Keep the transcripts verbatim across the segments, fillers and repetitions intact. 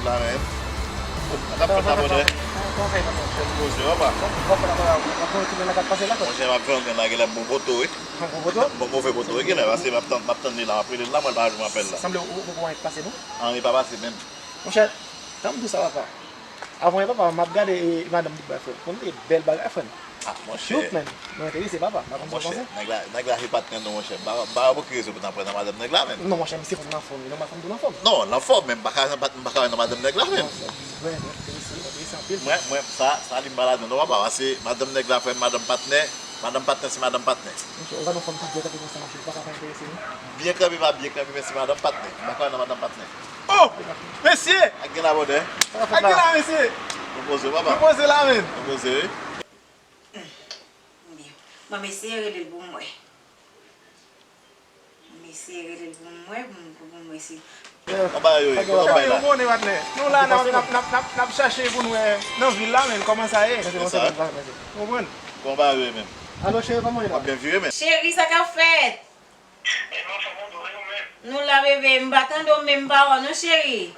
La menm. Sa k ap fèt la, brother? Poze, papa. Monchè, m ap fè yon grenn la, genlè m bon poto, wi. Bon poto? Bon, move poto, wi, genlè, paske m ap tann, m ap tann li la, m ap rele l la, mwen l pa jwenn apèl la. Sanble ou, ou poko anyen k pase, non? Anyen pa pase menm. Monchè, tann m di w sa, papa. Avan yè, papa, m ap gade, e, madanm tout bagay, frè. Konn li bèl bagay, frè. Ah, monchè. Cute, man. Mwen enterese, papa. M pa konn sa w panse. Monchè, nèg la, nèg la se patnè nou, monchè. M pa, m pa wè bòkè rezon pou n ap pran nan madanm nèg la, menm. Non, monchè, misye fò nan fòm, wi. Non, madanm tou nan fòm. Non, nan fòm, men m pa ka, m pa, m pa ka wè nan madanm nèg la, menm. Non, monchè, mwen enterese, mwen enterese anpil. Mwen, mwen, sa, sa li m pa ladan, non, papa. Paske madanm nèg la, frè m, madanm patnè. Madanm patnè, se madanm patnè. Monchè, ou gade yon fanm ki dèt ap konsa, monchè, ou pa ka pa enterese, non? Byen kanpe, pa byen kanpe, men se madanm patnè. M pa ka wè nan madanm patnè. Oh! Mesye! Ak gen la, brother. Ak gen la, mesye! Nou poze, papa. Nou poze la, menm. Nou poze, wi. Bon, m eseye rele l pou m wè. M eseye rele l pou m wè, pou m, pou, pou m wè si. Anba yo ye, kote w bay la? Ou konnen, patnè. Nou la, n ap, n ap, n ap, n ap, n ap chache pou n wè nan vil la, menm, kòman sa ye. Ou konprann? Anba yo ye, menm. Alo, cheri, kòman w ye la? W ap byen vire, menm. Cheri, sa k ap fèt? Nou la, bebe, m pa tande w, men m pa wè w non, cheri.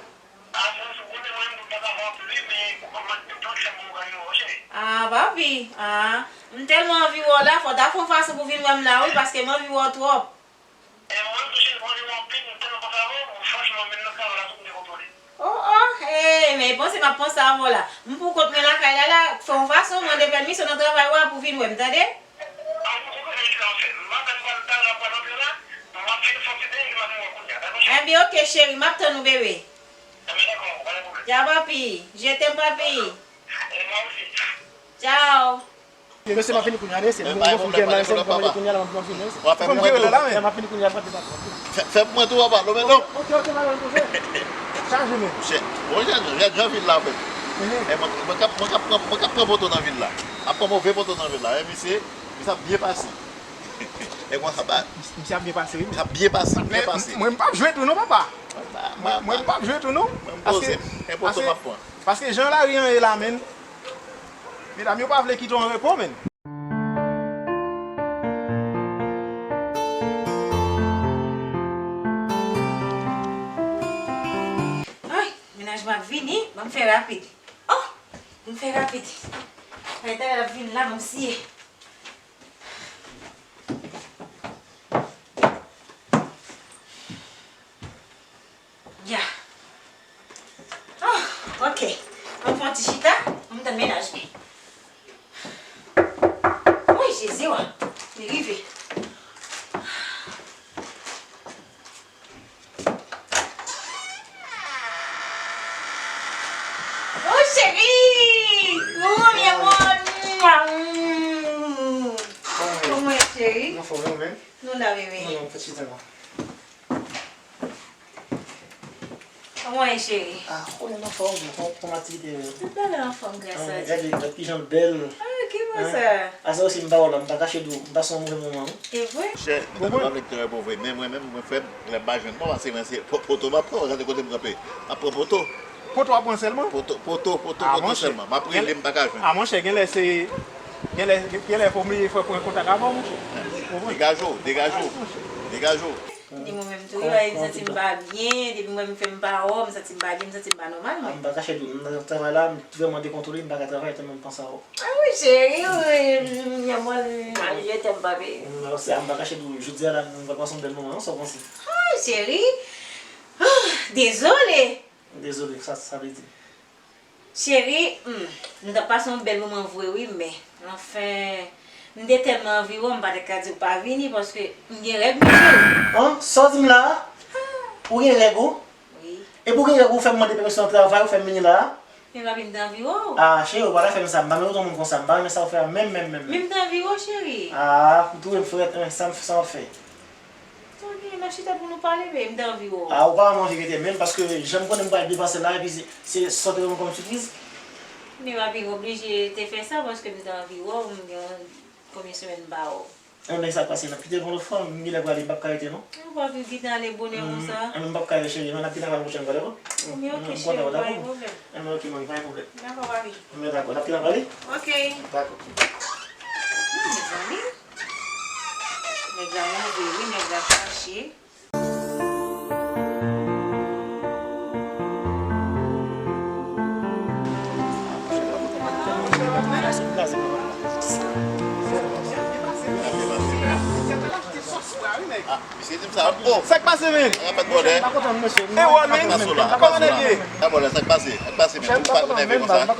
Ah, papi, ah, m tèlman anvi wè w la, fò w ta fè yon fason pou vin wè m la, wi, paske m anvi wè w twòp. Oh, oh, hey, men panse m ap panse avè w la. M pou kont mwen lakay la, la, fè yon fason, mande pèmisyon nan travay ou a pou vin wè m, tande? Ebyen, oke, cheri, m ap tann ou, bebe. Tchao, papi. Je t'aime, papi. Tchao. Mesye, m ap vini kounye a, mesye. Mwen fè m grenn la, mesye, m ap vini kounye a, m ap vini, mesye. Fè m mwen tou, papa, non, men non. Ok, ok, m ap vini kounye a, pa de pwoblèm. Fè m mwen tou, papa, non, men non. Chaje, men. Monchè, monchè, jan, jan vil la fèt. Mwen, mwen k ap, mwen k ap pran, mwen k ap pran poto nan vil la. M ap pran move poto nan vil la. Misye, misye ap byen pase. E konsa, ba. Misye ap byen pase, wi. Misye ap byen pase, byen pase. Mwen, m p ap jwe tou non, papa. Mwen, mwen, m p ap jwe tou non. Mwen, m poze. E poto m ap pran. Paske jan lari an ye la, menm, medam yo pa vle kite w an repo, menm. Ay, mennaj mwen ap vini, ban m fè rapid. Oh, ban m fè rapid. Ay, talè l ap vin la, ban m siye. Ya. Oh, ok. An fè yon ti chita, an tann mennaj mwen. Woy, Jezi, wa. Li rive. Oh, cheri! Oh, mi amor! Kòman w ye, cheri? Anfòm, ou menm? Nou la, bebe. Kòman w ye, cheri? Ah, konnen m anfòm, kòman, kòman aktivite yo? Tout bagay anfòm, gras a Dye. Gade, gade kijan l bèl. Ah, ki bon sa? Aswè osi m pa wè w la, m pa kache di w, m pase yon move moman, wi. E vre? Monchè, nou ta dwe avèk tè pou vre, men mwen menm, mwen frè m, lè m pa jwenn mwen, paske mwen se po-, poto m ap pran, gade kote m kanpe. M ap pran poto. Poto w ap pran sèlman? Poto, poto, poto, poto sèlman. M ap rele, m pa ka jwenn. Ah, monchè, genlè se, genlè, genlè fò m pran kontak avè w, monchè. Degaje w, degaje w. Degaje w. Di mwen menm tou, wi, m santi m pa byen, depi mwen m fè m pa wè w, m santi m pa byen, m santi m pa nòmal, mwen. M pa kache di w, nan travay la, m vrèman dekontwole, m pa ka travay tèlman m panse a w. Ah wi, cheri, wi, mi amor, je t'aime, papi. M pa kache di w, jodi a la, m pral pase yon bèl moman, non, sa w panse? Ah, cheri, ah, dezole. Dezole, sa sa vle di? Cheri, hmm, nou t ap pase yon bèl moman vre wi, men, anfen, m te tèlman anvi wè w, m pa t ka di w pa vini, paske m gen règ, wi, cheri. An, sa w di m la a? Ou gen règ ou? Wi. Epi w gen règ ou fè m mande pèmisyon nan travay ou fè m vini la a? Men papi, m te anvi wè w. Ah, cheri, ou pa ta fè m sa, m pa menm yon moun konsa, m pa renmen sa w fè a menm, menm, menm, menm. Men m te anvi wè w, cheri. Ah, ou touye m frèt, men sa m, sa m ap fè? Tande, n a chita pou nou pale, men m te anvi wè w. Ah, ou pa anvi rete menm, paske jan m konnen m pral depanse la, epi se, se sa w te ban mwen kòm sipriz. Men papi, m oblije te fè sa, paske m te anvi wè w, m gen konbyen semèn m pa wè w. Enben, sa k pase, n ap kite l yon lòt fwa, m gen lè prale, m p ap ka rete, non. Ou pa vin kite ale bonè konsa. Enben, m p ap ka rete, cheri, men n ap kite al pale pwochèn fwa, dakò? Men ok, cheri, pa gen pwoblèm. Enben, ok, manmi, pa gen pwoblèm. Dakò, papi. Enben, dakò, n ap kite al pale? Ok. Dakò. Hmm, mezanmi. Nèg la move wi, nèg la fache. Misye di m sa, oh. Sa k pase, men? An fèt, bòdè. Ewòl, men. Kòman nèg ye? A, bòdè, sa k pase? Sa k pase, men? Ou pa konn nève konsa? Sa k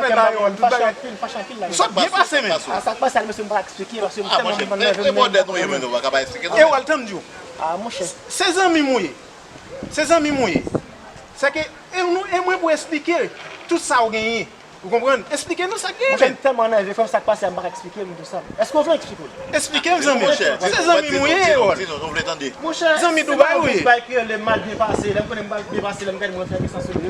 fèt la, Ewòl? Tout bagay. Sa k byen pase, men. A, sa k pase, mesye, m pa eksplike, paske m tèlman konn nève. E bòdè nou ye, men, nou pa ka pa eksplike, non. Ewòl, tann di w. A, monchè. Se zanmi m ou ye. Se zanmi m ou ye. Sèke, e nou, e mwen pou eksplike tout sa ou genyen. Ou konprann? Eksplike nou sa k genyen. Monchè, m tèlman nève, frè m, sa k pase a, m pa ka eksplike nou tout sa. Èske w vle eksplike w? Eksplike m, zanmi. Monchè, se zanmi m ou ye, Ewòl. Di nou, nou vle tande. Monchè, zanmi Dubai ou ye? Bay ki rele m al byen pase, lè m konnen m pral byen pase, lè m gade mwen fè mesans yo.